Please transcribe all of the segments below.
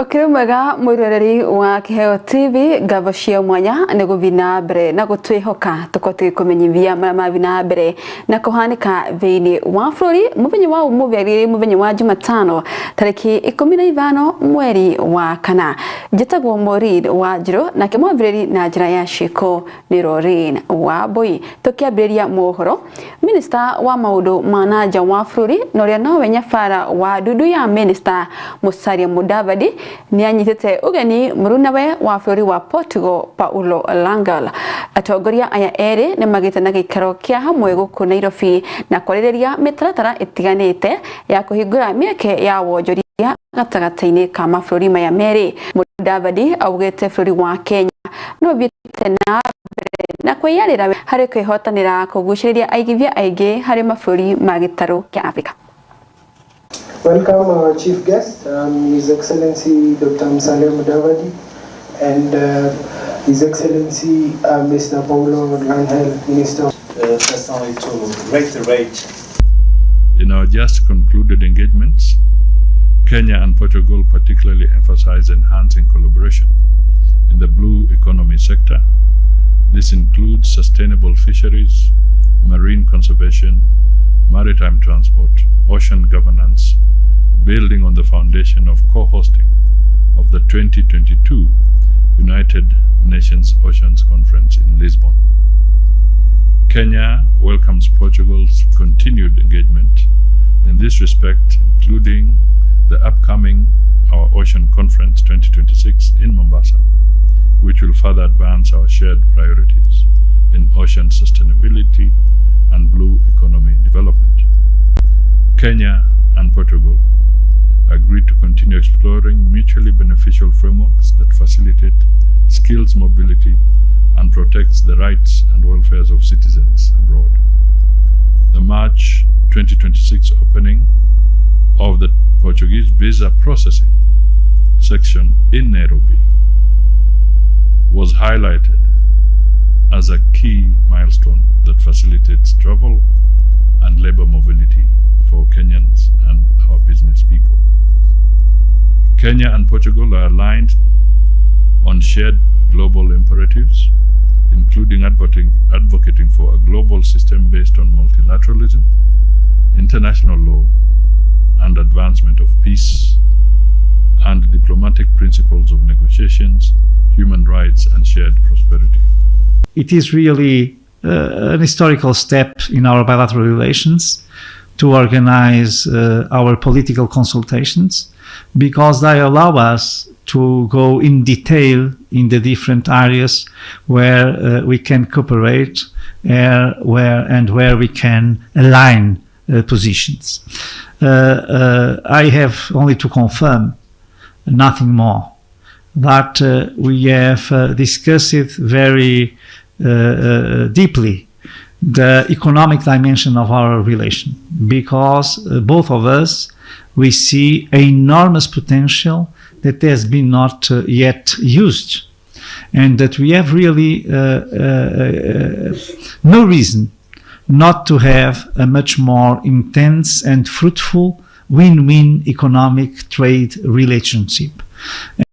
Ukiri mwega mwiroreri wa Kiheo TV ngabo cia mwanya ni guthii na mbere na gutwihoka tukorwo tugikumenyithia maria mathi na mbere na kuhanika thiini wa bururi muthenya wa umuthi muthenya wa Jumatano tariki 15 mweri wa kana. Njitagwo Maureen wa Njiru nake mwambiriri na njira ya ciiko ni Lorraine wa Mbui. Tukiambiriria mohoro, Minister wa maundu ma na nja wa bururi na uria nowe nyabara wa ndundu ya Minister Musalia Mudavadi ni anyitite ugeni murunawe wa bũrũri wa Portugal Paulo Rangel. Atongoria aya eri ni magite na gĩikaro kĩa hamwe gũkũ Nairobi na kwarĩrĩria mĩtaratara ĩtiganĩte ya kũhingũra mĩeke ya wonjoria gatagatĩ-inĩ ka mabũrũri maya merĩ. Mudavadi augĩte bũrũri wa Kenya no ũthiĩte na mbere na kwĩyarĩra harĩ kwĩhotanĩra kũgucĩrĩria aigithia aingĩ harĩ mabũrũri ma gĩtarũ kĩa Afrika. Welcome our chief guest, His Excellency Dr. Musalia Mudavadi and His Excellency Mr. Paulo Rangel, Minister. First only to reiterate. In our just concluded engagements, Kenya and Portugal particularly emphasize enhancing collaboration in the blue economy sector. This includes sustainable fisheries, marine conservation, maritime transport, ocean governance, building on the foundation of co-hosting of the 2022 United Nations Oceans Conference in Lisbon. Kenya welcomes Portugal's continued engagement in this respect, including the upcoming Our Ocean Conference 2026 in Mombasa, which will further advance our shared priorities in ocean sustainability and blue economy development. Kenya and Portugal agreed to continue exploring mutually beneficial frameworks that facilitate skills mobility and protects the rights and welfares of citizens abroad. The March 2026 opening of the Portuguese visa processing section in Nairobi was highlighted as a key milestone that facilitates travel and labor mobility for Kenyans and our business people. Kenya and Portugal are aligned on shared global imperatives, including advocating for a global system based on multilateralism, international law, and advancement of peace and diplomatic principles of negotiations, human rights, and shared prosperity. It is really an historical step in our bilateral relations to organize our political consultations, because they allow us to go in detail in the different areas where we can cooperate where we can align positions. I have only to confirm, nothing more, that we have discussed it very deeply, the economic dimension of our relation, because both of us, we see enormous potential that has been not yet used, and that we have really no reason not to have a much more intense and fruitful win-win economic trade relationship.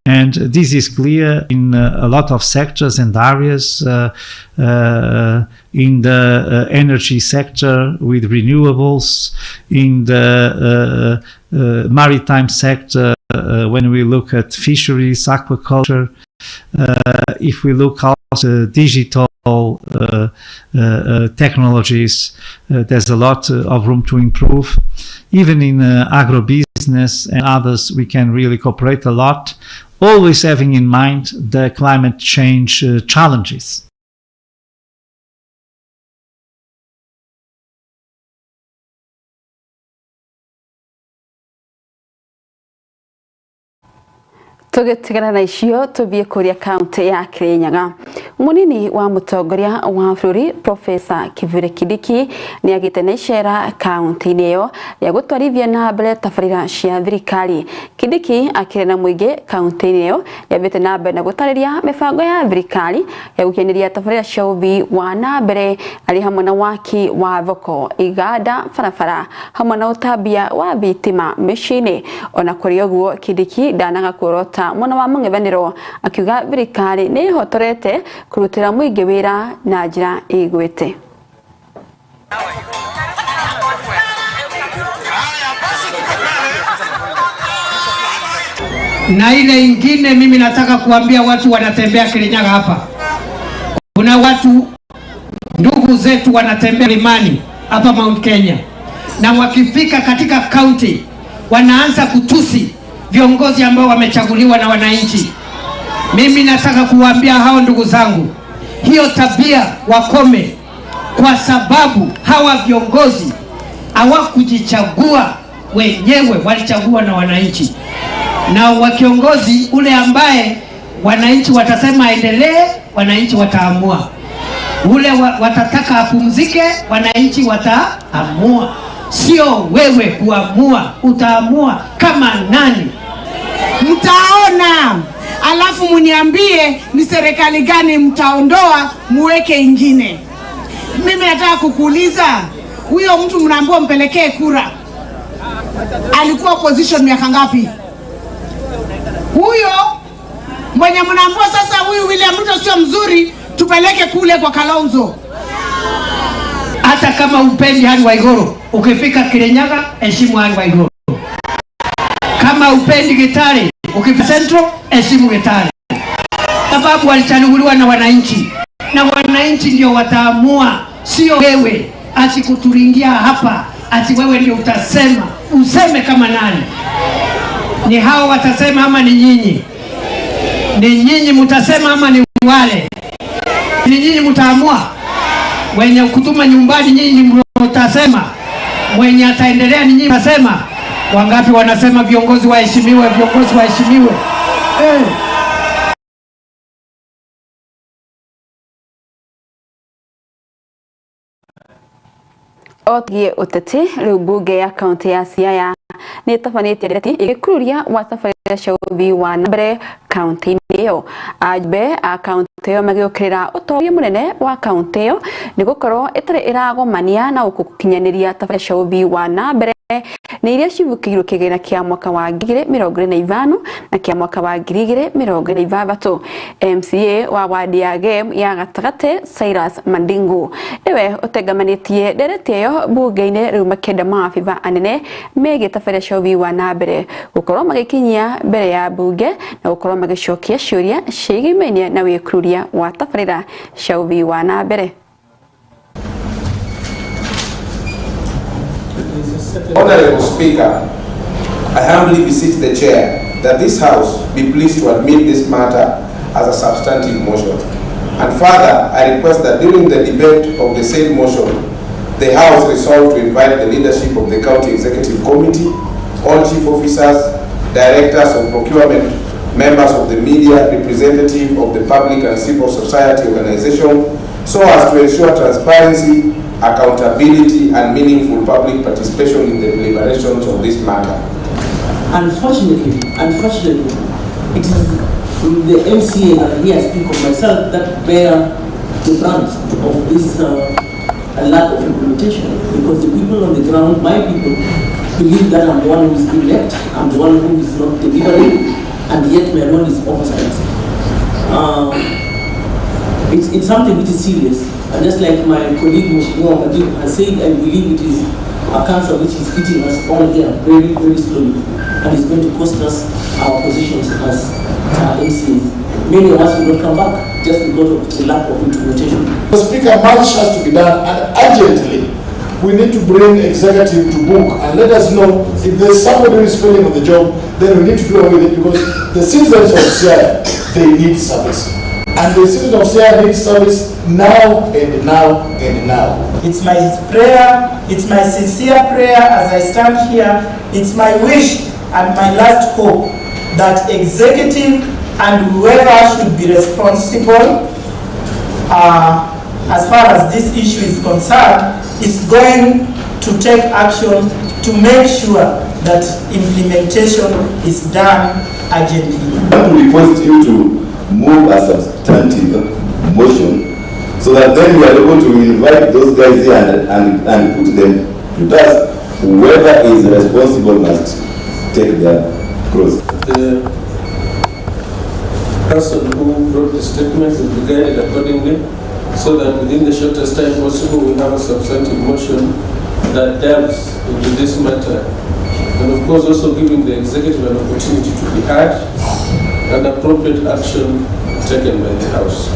And this is clear in a lot of sectors and areas, in the energy sector with renewables, in the maritime sector, when we look at fisheries, aquaculture, if we look also digital technologies, there's a lot of room to improve. Even in agrobusiness and others, we can really cooperate a lot, always having in mind the climate change challenges. Tugitigana na icio tuthie kuria kaunti ya Kirinyaga. Munini wa mutongoria wa bũrũri Professor Kithure Kindiki ni agite na icera kaunti-inĩ ĩyo ya gũtwarithia na mbere tabarĩra cia thirikari. Kindiki akĩrĩ na mũingĩ kaunti-inĩ ĩyo yambĩte na mbere na gũtarĩria mĩbango ya thirikari ya gũkinyanĩria tabarĩra cia ũthii wa na mbere arĩ hamwe na waki wa thoko, iganda, barabara hamwe na ũtambia wa thitima mĩciĩ-inĩ. Ona kũrĩ ũguo Kindiki ndanaga kuorota mwena wa mũng'ethanĩro akiuga thirikari nĩ ĩhotorete kũrutĩra mũingĩ wĩra na njĩra ĩgwĩte. Na ile ingine mimi nataka kuambia watu wanatembea Kirinyaga hapa. Kuna watu ndugu zetu wanatembea limani hapa Mount Kenya, na wakifika katika county wanaanza kutusi viongozi ambao wamechaguliwa na wananchi. Mimi nataka kuambia hao ndugu zangu, hiyo tabia wakome, kwa sababu hawa viongozi hawakujichagua wenyewe, walichagua na wananchi. Na wa kiongozi ule ambaye wananchi watasema aendelee, wananchi wataamua. Ule watataka apumzike, wananchi wataamua. Sio wewe kuamua, utaamua kama nani? Mtaona, alafu muniambie ni serikali gani mtaondoa muweke ingine. Mimi nataka kukuuliza, huyo mtu mnaambiwa mpelekee kura, alikuwa opposition miaka ngapi? Huyo mwenye mnaambiwa sasa huyu William Ruto sio mzuri, tupeleke kule kwa Kalonzo. Hata kama upendi Anne Waiguru, ukifika Kirinyaga heshimu Anne Waiguru. Kama upendi Gitari, ukifika Central heshimu Gitari. Sababu walichaguliwa na wananchi, na wananchi ndio wataamua, sio wewe. Ati kuturingia hapa ati wewe ndio utasema. Useme kama nani? Ni hao watasema ama ni nyinyi? Ni nyinyi mtasema ama ni wale? Ni nyinyi mtaamua? Wenye kutuma nyumbani nyinyi mtasema, mwenye ataendelea ni nyinyi mtasema. Wangapi wanasema viongozi waheshimiwe, viongozi waheshimiwe? Otigie uteti riu mbunge ya kaunti ya Siaya nĩ ĩtabanĩtie ndereti ĩgĩkururia wa tabarĩra cia ũthii wa na mbere kaunti-inĩ ĩyo. Ajumbe a kaunti ĩyo magĩũkĩrĩra ũtongoria mũnene wa kaunti ĩyo nĩ gũkorwo ĩtarĩ ĩragomania na gũkinyanĩria tabarĩra cia ũthii wa na mbere nĩ iria cibukĩirwo kĩgĩna kĩa mwaka wa 2025 na kĩa mwaka wa 2026. MCA wa wadi ya Gem ya gatagatĩ Cyrus Mandingu niwe ũtengamanĩtie ndereti ĩyo mbunge-inĩ rĩu makĩenda maabitha anene megiĩ tabarĩra cia ũthii wa na mbere gũkorwo magĩkinyia mbere ya mbunge na gũkorwo magĩcokia ciũria ciĩgĩmainie na wĩkururia wa tabarĩra cia ũthii wa na mbere. Honorable Speaker, I humbly beseech the Chair that this House be pleased to admit this matter as a substantive motion. And further, I request that during the debate of the said motion, the House resolve to invite the leadership of the County Executive Committee, all chief officers, directors of procurement, members of the media, representative of the public and civil society organization, so as to ensure transparency, accountability, and meaningful public participation in the deliberations of this matter. Unfortunately, it is the MCA that here I speak of myself that bear the brunt of this lack of implementation, because the people on the ground, my people, believe that I'm the one who is elect, I'm the one who is not delivering, and yet my role is oversight. It's something which is serious, and just like my colleague Mheshimiwa Majibu has said, I believe it is a cancer which is hitting us all here very, very slowly, and it's going to cost us our positions as MCAs. Many of us will not come back just because of the lack of implementation. Mr. Speaker, much has to be done, and urgently. We need to bring executive to book and let us know if there's somebody who is failing on the job, then we need to do away with it, because the citizens of Siaya, they need service. And the citizens of Siaya need service now and now and now. It's my prayer, it's my sincere prayer as I stand here, it's my wish and my last hope that executive and whoever should be responsible as far as this issue is concerned, is going to take action to make sure that implementation is done urgently. I want to request you to move a substantive motion so that then we are able to invite those guys here and put them to task. Whoever is responsible must take their cross. The person who wrote the statement will be guided accordingly, so that within the shortest time possible we have a substantive motion that delves into this matter, and of course also giving the executive an opportunity to be heard and appropriate action taken by the House.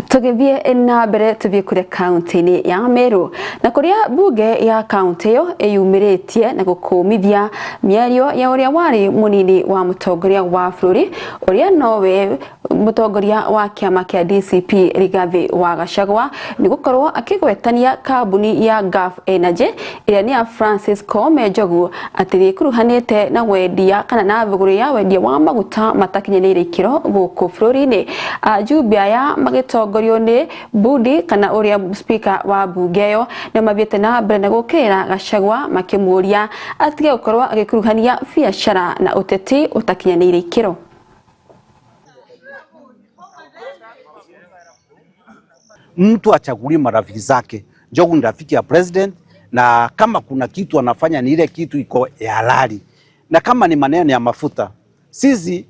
Tugithie na mbere tuthie kuria kaunti-ini ya Meru na kuria bunge ya kaunti iyo iyumiritie na gukumithia mĩario ya uria wari munini wa mutongoria wa bũrũri uria nowe mutongoria wa kiama kia DCP Rigathi wa Gachagua ni gukorwo akigwetania kambuni ya Gulf Energy ĩrĩa nĩ ya Francis Koome Njogu atĩ nĩĩkuruhanĩte na wendia kana na thũgũrĩ ya wendia wa maguta matakinyanĩire ikĩro gũkũ bũrũri-inĩ. Ajumbe aya magĩtongorio nĩ Budi kana ũrĩa speaker wa bunge ĩyo nĩ mathiĩte na mbere na gũkĩrĩra Gachagua makĩmũria atige gũkorwo agĩkuruhania biacara na ũteti ũtakinyanĩire ikĩro. Mtu achagulie marafiki zake. Njogu ni rafiki ya president, na kama kuna kitu anafanya ni ile kitu iko ya halali. Na kama ni maneno ya mafuta, sisi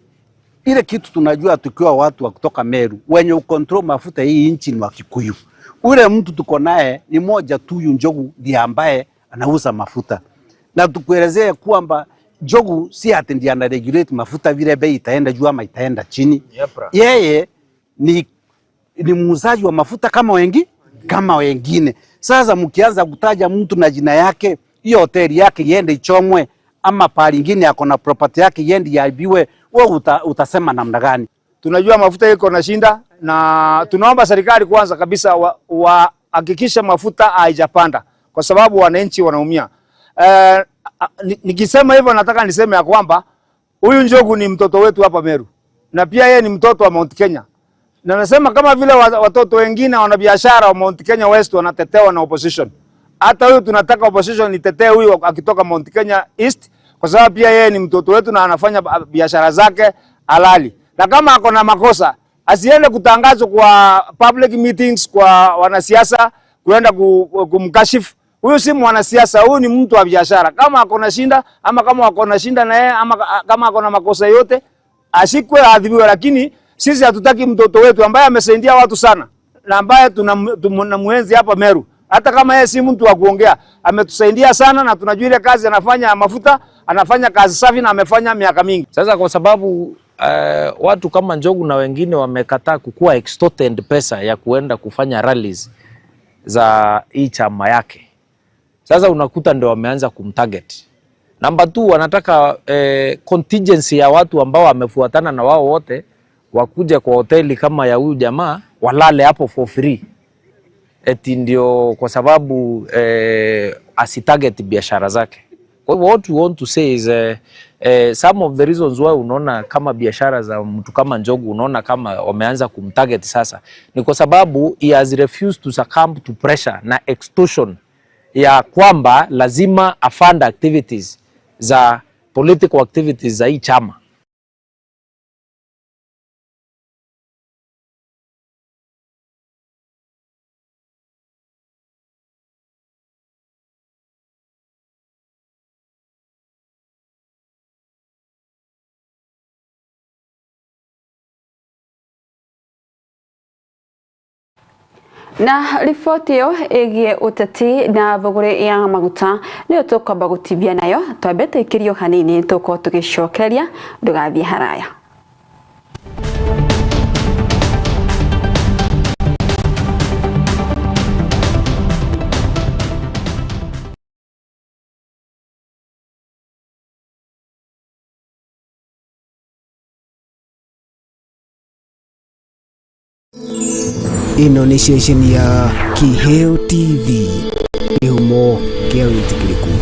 ile kitu tunajua tukiwa watu wa kutoka Meru, wenye ukontrol mafuta hii nchi ni wa Kikuyu. Ule mtu tuko naye ni moja tu, Njogu ndiye ambaye anauza mafuta. Na tukuelezee kwamba Njogu si ati ndiye ana regulate mafuta vile bei itaenda juu ama itaenda chini. Yeye ni muuzaji wa mafuta kama wengine. Sasa mkianza kutaja mtu na jina yake, hiyo hoteli yake iende ichomwe ama pahali nyingine ako na property yake iende iibiwe, wewe utasema namna gani? Tunajua mafuta iko na shinda, na tunaomba serikali kwanza kabisa wahakikishe mafuta haijapanda kwa sababu wananchi wanaumia. Nikisema hivyo nataka niseme ya kwamba huyu Njogu ni mtoto wetu hapa Meru, na pia yeye ni mtoto wa Mount Kenya. Na nasema kama vile watoto wengine wanabiashara wa Mount Kenya West wanatetewa na opposition, hata huyu tunataka opposition itetee huyu akitoka Mount Kenya East, kwa sababu pia yeye ni mtoto wetu na anafanya biashara zake halali. Na kama ako na makosa asiende kutangazwa kwa public meetings kwa wanasiasa kuenda kumkashifu. Huyu si mwanasiasa, huyu ni mtu wa biashara. Kama ako na shinda ama kama ako na shinda na yeye ama kama ako na makosa yote ashikwe, adhibiwe. Lakini sisi hatutaki mtoto wetu ambaye amesaidia watu sana na ambaye tunamuenzi hapa Meru, hata kama yeye si mtu wa kuongea, ametusaidia sana na tunajua ile kazi anafanya mafuta, anafanya kazi safi na amefanya miaka mingi. Sasa kwa sababu watu kama Njogu na wengine wamekataa kukua extorted pesa ya kuenda kufanya rallies za hii chama yake, sasa unakuta ndio wameanza kumtarget. Namba 2, wanataka contingency ya watu ambao wamefuatana na wao wote wakuja kwa hoteli kama ya huyu jamaa walale hapo for free, eti ndio kwa sababu asitarget biashara zake. Kwa hivyo what we want to say is some of the reasons why unaona kama biashara za mtu kama Njogu unaona kama wameanza kumtarget sasa ni kwa sababu he has refused to succumb to pressure na extortion ya kwamba lazima afund activities za political activities za hii chama. Na riboti ĩyo ĩgiĩ ũteti na thũgũrĩ ya maguta nĩyo tũkwamba gũtibia nayo, twambe tũikĩrio hanini tũkorwo tũgĩcokereria, ndũgathiĩ haraya. Ĩno nĩ ceceni ya Kiheo TV, kĩhumo kĩa wĩtĩkĩrĩku.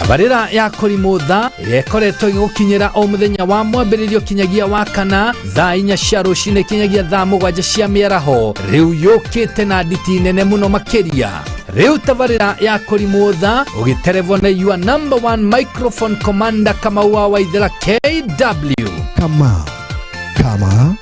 Tabarĩra ya Kũrimũ Tha ĩrĩa ĩkoretwo ĩgĩgũkinyĩra o mũthenya wa mwambĩrĩrio kinyagia wa kana thaa 4 cia rũcinĩ kinyagia thaa 7 cia mĩaraho, rĩu yũkĩte na nditi nene mũno makĩria. Rĩu tabarĩra ya Kũrimũ Tha ũgĩterevwo nĩ your number one microphone commander Kamau wa Waithera KW. Kamau kama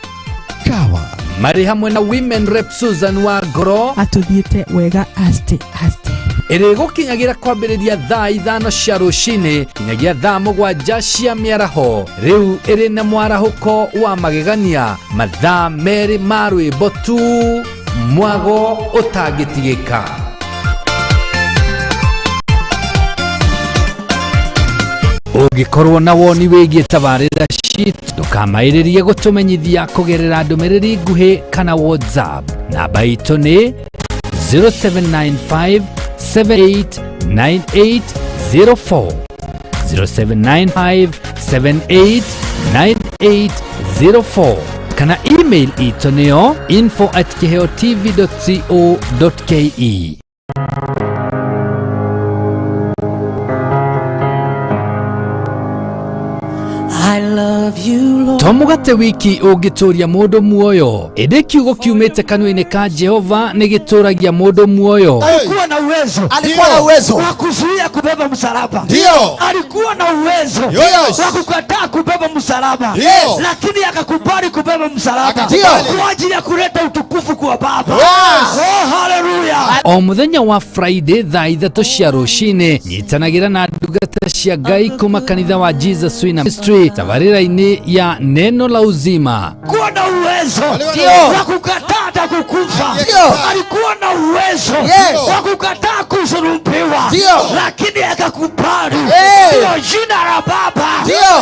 kawa. Marĩ hamwe na women rep Susan wa Ngoro. Atũthiĩte wega aste aste. Ĩrĩgũkinyagĩra kwambĩrĩria thaa 5 cia rũcinĩ kinyagia thaa 7 cia mĩaraho. Rĩu ĩrĩ na mwarahũko wa magegania, mathaa 2 ma rwĩmbo tu, mwago ũtangĩtigĩka. Ũngĩkorwo na woni wĩgiĩ tabarĩra citũ, ndũkamaĩrĩrie gũtũmenyithia kũgerera ndũmĩrĩri nguhĩ kana WhatsApp. Namba itũ nĩ 0795 789804, 0795 789804, kana email itũ nĩyo info@kiheotv.co.ke. I love you, Lord. To mũgate wiki ũngĩtũria mũndũ muoyo, ĩndĩ kiugo kiumĩte kanua-inĩ ka Jehova nĩ gĩtũragia mũndũ muoyo. Alikuwa na uwezo. Alikuwa na uwezo wa kuzuia kubeba msalaba. Ndio. Alikuwa na uwezo Yes. wa kukataa kubeba msalaba. Ndio. Lakini akakubali kubeba msalaba Ndio. kwa ajili ya kuleta utukufu kwa Baba. Yes. Oh, hallelujah. O mũthenya wa Friday thaa 3 cia rũcinĩ, nyitanagĩra na ndungata cia Ngai kuma kanitha wa Jesus Winner Ministry tabarĩra-inĩ ya Neno la Uzima. Alikuwa na uwezo Ndio. wa kukataa hata kukufa. Ndio. Alikuwa na uwezo Yes. wa kukataa kusulubiwa. Ndio. Lakini akakubali Hey. ndio jina la Baba Ndio.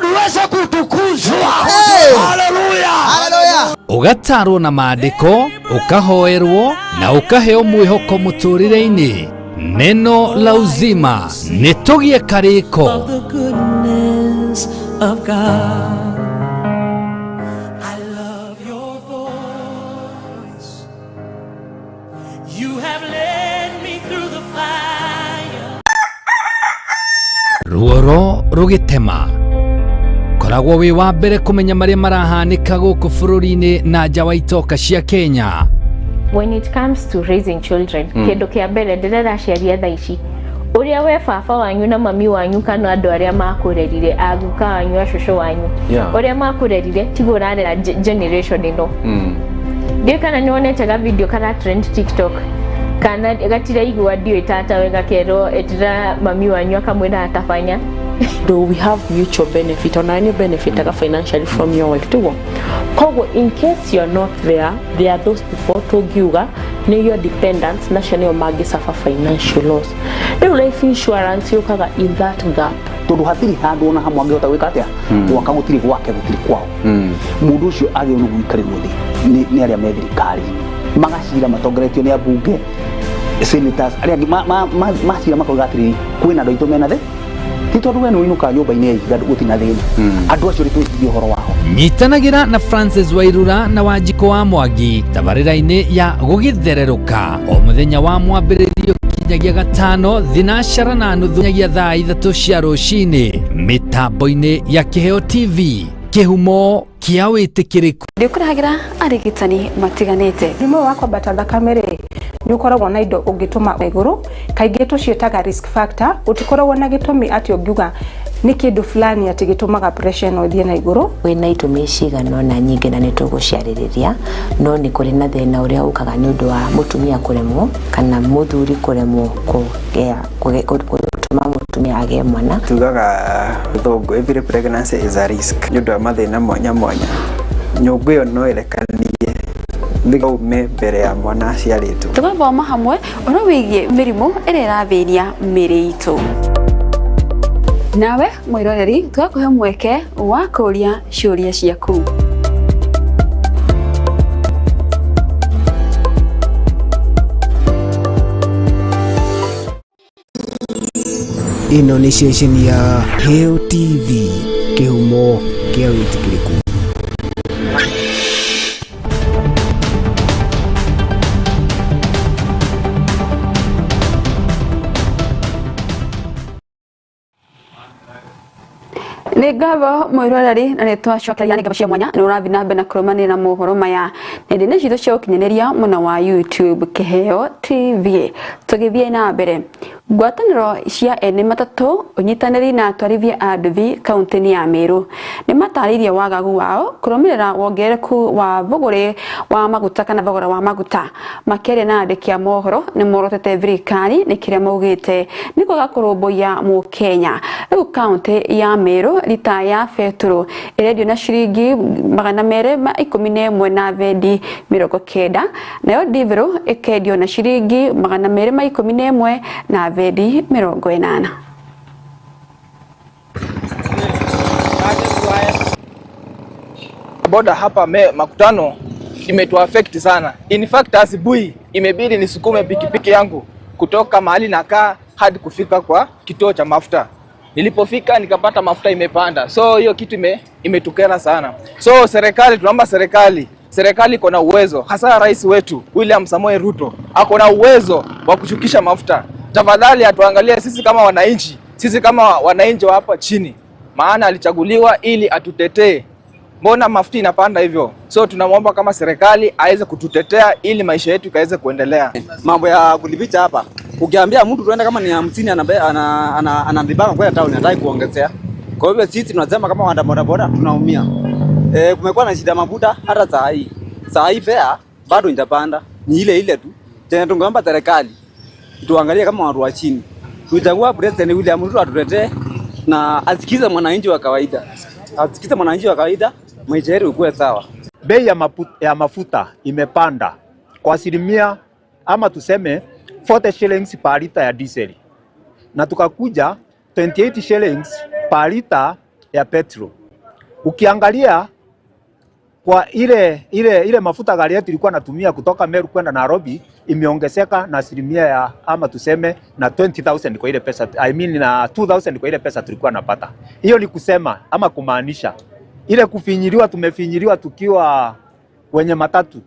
liweze kutukuzwa. Hey. Hallelujah. Hallelujah. Ũgatarwo na maandĩko, ũkahoerwo na ũkaheo mwĩhoko mũtũrĩre-inĩ. Neno la Uzima, nĩ tũgĩe karĩko. Of the goodness of God. I love your voice. You have led me through the fire. Ruoro rũgĩtema. Koragwo wĩ wa mbere kũmenya marĩa marahanĩka gũkũ bũrũri-inĩ na nja wa itoka cia Kenya. When it comes to raising children, kĩndũ kĩa mbere ndĩrera aciari a thaa ici, ũrĩa we baba wanyu na mami wanyu kana andũ arĩa makũrerire, aguka wanyu, acũcũ wanyu, ũrĩa makũrerire tiguo ũrarera generation ĩno. Ndiũĩ kana nĩ wonete ga video kara trend TikTok, kana gatiraigua ndiũĩ tata we gakerwo etira mami wanyu akamwĩra atafanya. Though we have mutual benefit, ona nĩ benefitaga financially from your wife tiguo. Koguo in case you're not there, there are those people tũngiuga nĩ your dependents, nacio nĩo mangĩ suffer financial loss. Rĩu life insurance yũkaga in that gap. Tondu hatirĩ handũ ona hamwe angĩhota gwĩka atĩa, gwaka gũtirĩ gwake, gũtirĩ kwao. Mũndũ ũcio agĩrĩirwo nĩ gũikarĩrwo thĩ nĩ arĩa me thirikari, magacira matongoretio nĩ ambunge, senators arĩa angĩ, macira makauga atĩrĩrĩ, kwĩna andũ aitũ mena thĩ, ti tondũ we nĩ ũinũkaga nyũmba-inĩ ya ihiga gũtirĩ na thĩna. Andũ acio rĩ, twĩcirie ũhoro wao. Nyitanagĩra na Francis Wairura na Wanjikũ wa Mwangi tabarĩra-inĩ ya Gũgĩthererũka o mũthenya wa mwambĩrĩrio kinyagia gatano 4:30 kinyagia thaa 3 cia rũcinĩ mĩtambo-inĩ ya Kĩheo TV, kĩhumo kĩa wĩtĩkĩrĩku. Ndĩkũrehagĩra arigitani matiganĩte. Mũrimũ wa kwambata thakame rĩ, nĩ ũkoragwo na indo ũngĩtũma igũrũ, kaingĩ tũciĩtaga risk factor. Gũtikoragwo na gĩtũmi atĩ ũngiuga nĩ kĩndũ fulani atĩ gĩtũmaga pressure ĩno ĩthiĩ na igũrũ. Wĩna itũmi cigana ũna nyingĩ na nĩ tũgũciarĩrĩria, no nĩ kũrĩ na thĩna ũrĩa ũkaga nĩ ũndũ wa mũtumia kũremwo kana mũthuri kũremwo kũgĩa gũtũma mũtumia agĩe mwana. Tugaga gĩthũngũ every pregnancy is a risk nĩ ũndũ wa mathĩna mwanya mwanya. Nyũngũ ĩyo no ĩrekanie ume mbere ya mwana aciarĩtwo. Tũgathoma hamwe ũhoro wĩgiĩ mĩrimũ ĩrĩa ĩrathĩnia mĩĩrĩ itũ. Nawe mwĩroreri, tũgakũhe mweke wa kũũria ciũria ciaku. Ĩno nĩ ceceni ya Heo TV, kĩhumo kĩa wĩtĩkĩrĩku. Nĩ ngatho mwĩroreri, na nĩ twacokeria nĩ ngatho cia mwanya nĩ ũrathiĩ na mbere na kũrũmanĩrĩra mohoro maya nenda-inĩ citũ cia ũkinyanĩria mwena wa YouTube Kĩheo TV. Tũgĩthiĩ na mbere, ngwatanĩro cia ene matatũ, ũnyitanĩri na atwarithia a nduthi kaunti-inĩ ya Meru nĩ matarĩirie wagagu wao kũrũmĩrĩra wongerereku wa thũgũrĩ wa maguta kana thogora wa maguta. Makĩaria na andĩki a mohoro nĩ morotete thirikari nĩ kĩrĩa maugĩte nĩ kwaga kũrũmbũiya mũkenya. Rĩu kaunti ya Meru rita ya betũrũ ĩrendio na ciringi 211 na thendi 90, nayo ndithũrũ ĩkendio na ciringi 211 na thendi 80. Boda hapa makutano imetuaffect sana. In fact asubuhi imebidi nisukume pikipiki yangu kutoka mahali nakaa hadi kufika kwa kituo cha mafuta. Nilipofika nikapata mafuta imepanda. So hiyo kitu imetukera sana. So serikali, tunaomba serikali iko na uwezo, hasa rais wetu William Samoei Ruto ako na uwezo wa kushukisha mafuta. Tafadhali atuangalie sisi kama wananchi, sisi kama wananchi wa hapa chini, maana alichaguliwa ili atutetee. Mbona mafuta inapanda hivyo? So tunamwomba kama serikali aweze kututetea ili maisha yetu kaweze kuendelea. Mambo ya kulipicha hapa, ukiambia mtu tuende kama ni 50 anabibanga kwenda town, hataki kuongezea. Kwa hivyo sisi tunasema kama wana boda boda tunaumia. Kumekuwa na shida mafuta hata saa hii. Saa hii fare bado inapanda, ni ile ile tu. Tena tungeomba serikali tuangalie kama watu wa chini. Tuchagua President William Ruto atutetee na asikize mwananchi wa kawaida. Asikize mwananchi wa kawaida, maisha yetu ikuwe sawa. Bei ya mafuta imepanda kwa asilimia ama tuseme 40 shillings per liter ya diesel, na tukakuja 28 shillings per liter ya petrol. Ukiangalia kwa ile mafuta gari yetu ilikuwa natumia kutoka Meru kwenda Nairobi imeongezeka na asilimia ya ama tuseme na 20,000 kwa ile pesa, I mean na 2,000 kwa ile pesa tulikuwa napata. Hiyo ni kusema ama kumaanisha ile kufinyiliwa, tumefinyiliwa tukiwa wenye matatu,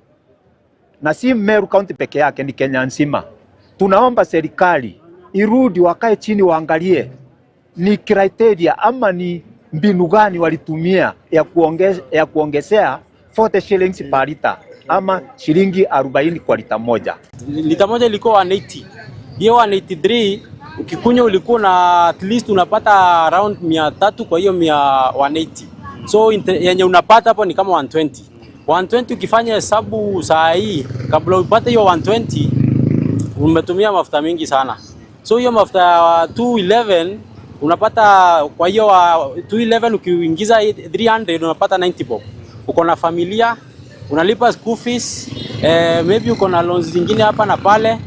na si Meru County peke yake, ni Kenya nzima. Tunaomba serikali irudi, wakae chini waangalie ni criteria ama ni mbinu gani walitumia ya kuongezea 40 shillings per liter ama shilingi 40 kwa lita moja. Lita moja ilikuwa 180. Hiyo 183 ukikunywa ulikuwa na at least unapata around 300, kwa hiyo 180. So yenye unapata hapo ni kama 120. 120 ukifanya hesabu saa hii, kabla upate hiyo 120 umetumia mafuta mingi sana. So hiyo mafuta ya 211 unapata, kwa hiyo 211 ukiingiza 300 unapata 90 bob. Uko na familia, unalipa school fees, maybe uko na loans zingine hapa na pale.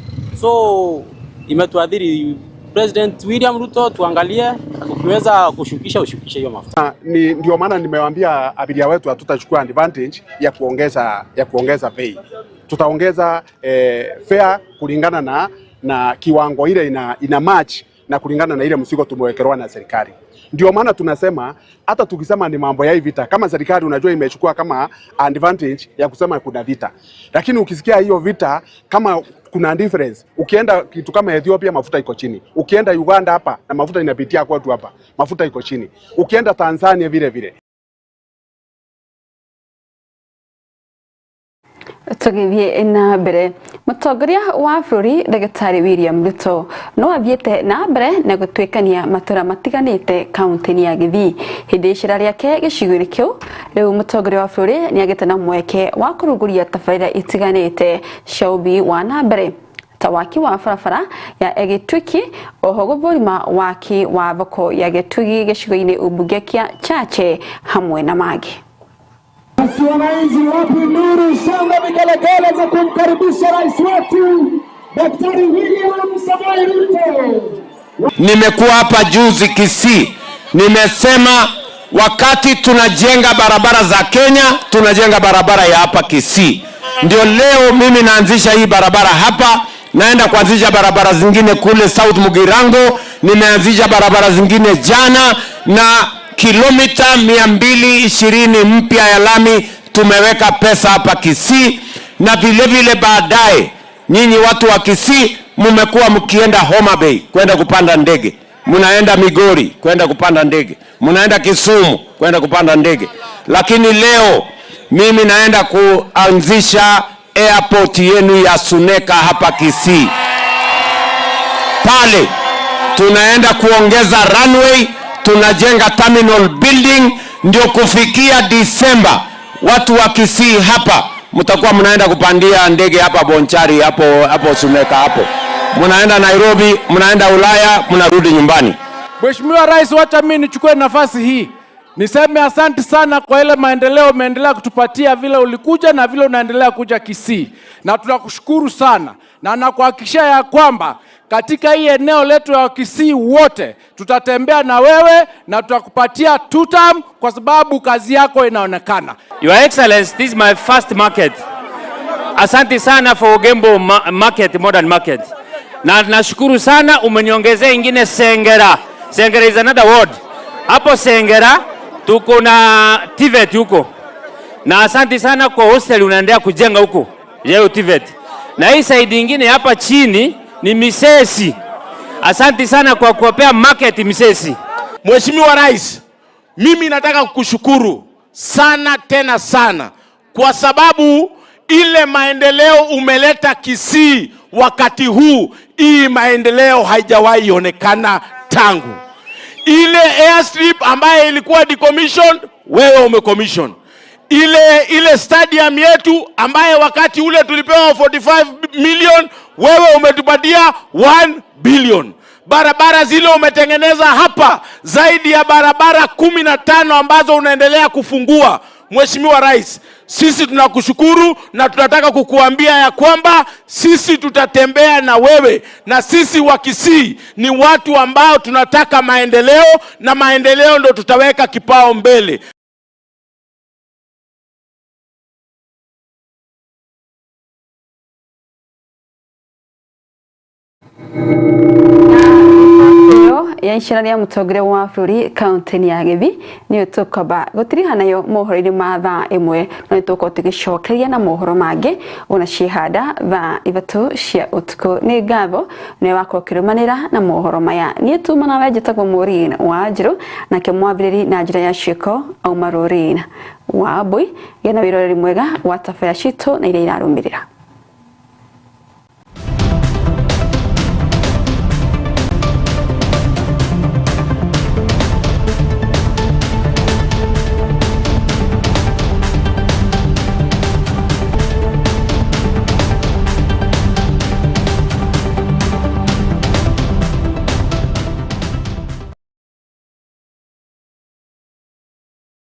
So imetuadhiri. President William Ruto, tuangalie ukiweza kushukisha ushukishe hiyo mafuta. Ni ndio maana nimewaambia abiria wetu hatutachukua advantage ya kuongeza bei. Tutaongeza fare kulingana na kiwango ile ina match na kulingana na ile mzigo tumewekelewa na serikali. Ndio maana tunasema hata tukisema ni mambo ya vita, kama serikali unajua imechukua kama advantage ya kusema kuna vita. Lakini ukisikia hiyo vita kama kuna difference, ukienda kitu kama Ethiopia mafuta iko chini, ukienda Uganda hapa na mafuta inapitia kwetu hapa, mafuta iko chini, ukienda Tanzania vile vile. Tũgĩthiĩ na mbere, mũtongoria wa bũrũri Ndagĩtarĩ William Ruto no athiĩte na mbere na gũtuĩkania matũra matiganĩte kaunti-inĩ ya Gĩthii. Hĩndĩ ya icera rĩake gĩcigo-inĩ kĩu, rĩu mũtongoria wa bũrũri nĩagĩte na mweke wa kũrugũria tabarĩra itiganĩte cia ũthii wa na mbere ta waki wa barabara ya Egituki, oho gũthũrima waki wa thoko ya Gĩtugi gĩcigo-inĩ ũmbunge kĩa Chache hamwe na mangĩ. Basi wananchi, wapi nuru, shangwe, vigelegele za kumkaribisha rais wetu Daktari William Samoei Ruto. Nimekuwa hapa juzi Kisii, nimesema wakati tunajenga barabara za Kenya, tunajenga barabara ya hapa Kisii. Ndio leo mimi naanzisha hii barabara hapa, naenda kuanzisha barabara zingine kule South Mugirango, nimeanzisha barabara zingine jana, na kilomita 220 mpya ya lami tumeweka pesa hapa Kisii. Na vile vile baadaye nyinyi watu wa Kisii mmekuwa mkienda Homa Bay kwenda kupanda ndege, Mnaenda Migori kwenda kupanda ndege, mnaenda Kisumu kwenda kupanda ndege, lakini leo mimi naenda kuanzisha airport yenu ya Suneka hapa Kisii. Pale tunaenda kuongeza runway, tunajenga terminal building, ndio kufikia Disemba watu wa Kisii hapa mtakuwa mnaenda kupandia ndege hapa Bonchari, hapo hapo Suneka hapo, mnaenda Nairobi, mnaenda Ulaya, mnarudi nyumbani. Mheshimiwa Rais, wacha mimi nichukue nafasi hii niseme asante sana kwa ile maendeleo umeendelea kutupatia vile ulikuja na vile unaendelea kuja Kisii, na tunakushukuru sana, na nakuhakikishia ya kwamba katika hii eneo letu ya Kisii wote tutatembea na wewe na tutakupatia tutam kwa sababu kazi yako inaonekana. Your Excellency, this is my first market. Asante sana for Ogembo Market, modern market. Na nashukuru sana umeniongezea ingine Sengera. Sengera is another word. Hapo Sengera tuko na TVET huko. Na asante sana kwa hostel unaendelea kujenga huko. Yeo TVET. Na hii side ingine hapa chini ni Misesi. Asante sana kwa kuwapea market Misesi. Mheshimiwa Rais, mimi nataka kukushukuru sana tena sana kwa sababu ile maendeleo umeleta Kisii wakati huu, hii maendeleo haijawahi onekana tangu. Ile airstrip ambayo ilikuwa decommissioned, wewe umecommission. Ile stadium yetu ambaye wakati ule tulipewa 45 million, wewe umetupatia 1 billion. Barabara zile umetengeneza hapa zaidi ya barabara 15 ambazo unaendelea kufungua. Mheshimiwa Rais, sisi tunakushukuru na tunataka kukuambia ya kwamba sisi tutatembea na wewe, na sisi wa Kisii ni watu ambao tunataka maendeleo, na maendeleo ndo tutaweka kipao mbele. Ya icera rĩa mũtongoria wa bũrũri kaunti-inĩ ya Gĩthii nĩyo tũkwamba gũtiriha nayo mohoro-inĩ ma thaa 1, no nĩtũgũkorwo tũgĩcokeria na mohoro mangĩ ona ciĩhanda thaa 3 cia ũtukũ. Nĩ ngatho nĩwe wakorwo ũkĩrũmanĩra na mohoro maya. Niĩ tuma nawe njĩtagwo Maureen Wanjirũ, nake mwambĩrĩri na njĩra ya ciĩko auma Rũrĩna wa Mbui. Gĩa na wĩroreri mwega wa tabarĩra citũ na iria irarũmĩrĩra.